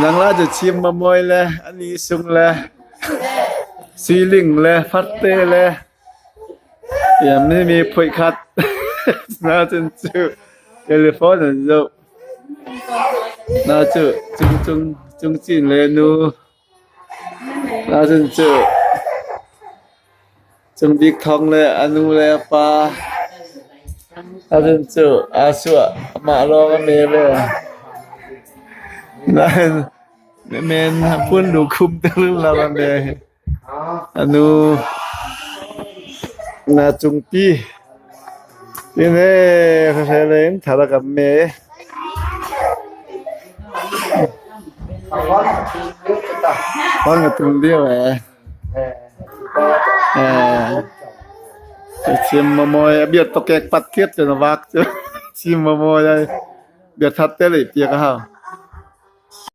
Nang la chu chim ma mawi le ani sung le siling le farte le mi mi phuih khat na cun cu telephone an zoh na cu cung cung cung cin le nu na cun cu Cung Bik Thawng le a nu le a pa a cun cu aa suah amah lawng a me ve. Nain men phun lu khum te lo a me. A nu na cungpi tine hre in thar a kan me. Hon ka tum lio eh. Chim maw a biat tokek pat khiat cun a vak cu. Chim maw bia that te lei piak a hau.